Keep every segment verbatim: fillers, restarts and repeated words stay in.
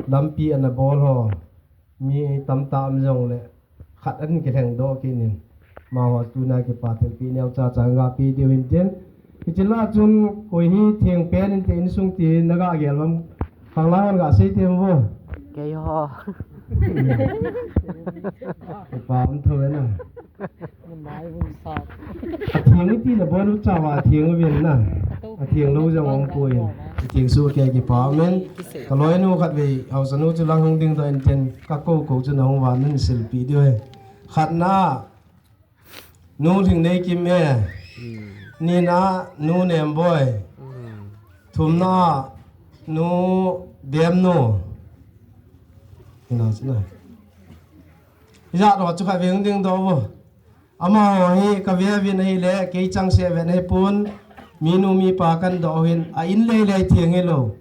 lampi ana bol ho mi tamtah um jongle khat ahin kilhengdoh kit in, amaho tuna kipa thilpeh neocha cha gape diu hin tin. Hiche lah a chun koi hi theng pen inte insung ti naga gel uvem, khanglang hon gasei tem vo. Keiho. Kipa um thou ve na. Atheng iti nabon u chauva atheng uvin na. Atheng lou jong umpoi. Atheng soh kei kipa um in. Kaloinu khatvei haosanu chu lang hung dingdoh in tin, kakou kou chu nahung uva nahin silpeh diu ahi. Khatna, Nu Lhingneikim e. Nina, Nu Nemboi. Thumna, Nu Demnu. Hina, hina. Hijat ho chu khatvei hung dingdoh uvo. Amaho hi kave uvin ahile, kei changseh vet ahipon, minu mipa kadoh uvin, a in leilei theng hilou.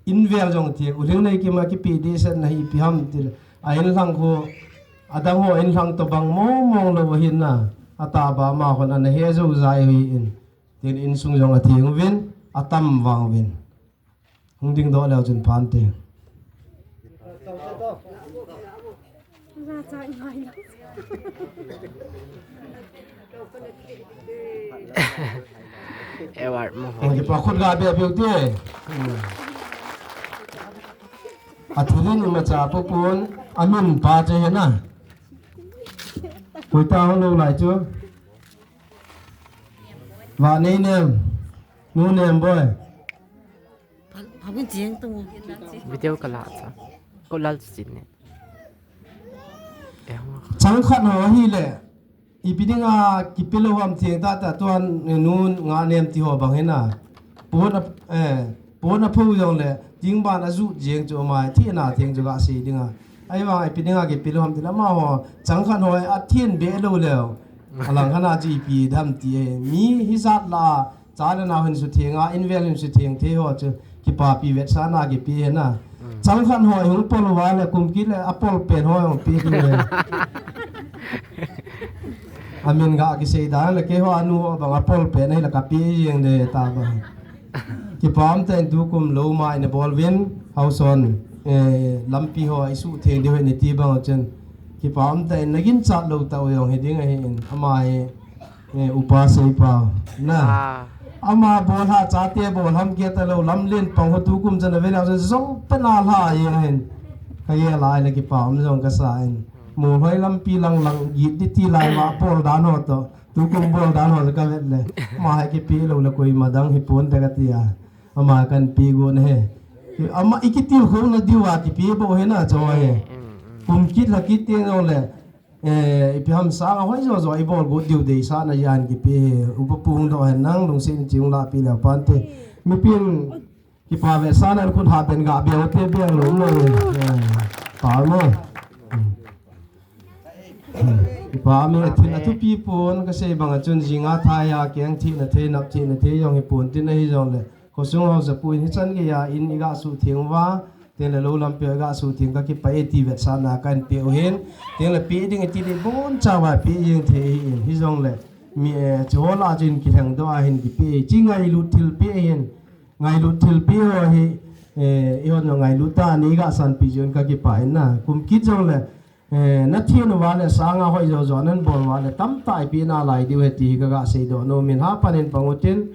In vel jong theng, U Lhingneikim a kipe dehset na hi ipi ham tile, a inlhang khu, adang ho inlhang tobang mong mong lou ahin na, atahbeh a amaho ana he jou jai u ahin, tin insung jong atheng uvin, atam vang uvin. Hung dingdoh leu chun phante. Edward mo. Hung kipa khut ga be be u te. Athilin imacha pupon, amin pa che hina. Koi ta hung lou lai chu. Vaneinem, Nu Nemboi. Video kala cha. Ko lal chin ne. Eh, hung. Chang khat ho ahile, ipi dinga kipe lou ham theng tah tah tuan, eh, Nu Nganem ti ho bang hina. Pon a, eh, pon a pho jongle, tingban a jut jeng chu ama, thina theng chu gasei dinga. Ahivang ipi dinga kipe lou ham tile amaho, chang khat ho, athin be lou leu. Alang khat a chu ipi ham ti e. Mi hijat lah a, cha le nao hin sutheng a, in vel hin sutheng thei ho chu kipapi vetsahna kipe hina. Chang khat ho hung pol uva le kum kit le apol pen ho hung pe ding e. Amin ga kisei dan le keiho anu ho bang apol pen ahile kape jeng de ta bang. Kipa um tah in tukum lou ma ina bol uvin, haosan, eh, lampi ho isutheng diu ahi nati bang chun. Kipa um tah in naginchat lou tah u jong hiding ahin, ama hi Eh, upa seipa. Na. Ah. Ama bol ha chate bol ham kiti lou lamlen pang ho tukum chan a vele jong pen a lha jeng hin. Kagel a le kipa um jong kasa in. Molhoi lampi lang lang git di ti lai ma bol dan ho toh. Tukum bol dan ho le kavet le. Ama hi kipe lou le koima dang hipon te kati a. Ama kahin pe got ahi. Ama ikitilkhou na diu a kipe bou ahi na chu ahi. Kum kit lha kit teng jong le. Eh, ipi ham sang a hoi jo jo ibol got diu deisahna jeh a kipe ahi. Upa pu hung doh hen nang lungset in chi hung lahpeh leu phante. Mipin kipa vetsahna in khut ha pen ga beng te beng lou lou. Eh, pa mo. Kipa mi a thil a thupi pon kasei bang a chun jing a thai a keng thina thei nap thina thei jong hipon tin ahi jongle. Khosung haosapu in hichan gei a in iga sutheng uva, tengle lou lampi a iga sutheng kakipah e ti vetsahna kahin pe u ahin, tengle pe ding iti ding boncha uva pe jeng thei ahin, hijongle mi, eh, chuho lah a chun kilhengdoh a hin kipe, chi ngailut thilpeh ahin, ngailut thilpeh ho hi, eh, eihon jong ngailut tah a nei ga sanpeh jeh un kakipah in na, kum kit jongle, eh, nathin uva le sang a hoi jo jo nan bol uva le tamtah ipeh nalai diu ahi ti hi kaga seidoh nom in hapan in pang utin,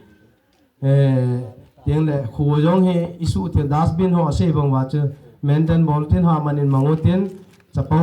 Eh, tengle kho jong hi isutheng dustbin ho asei bang uva chu maintain bol tin haman in mang utin chapang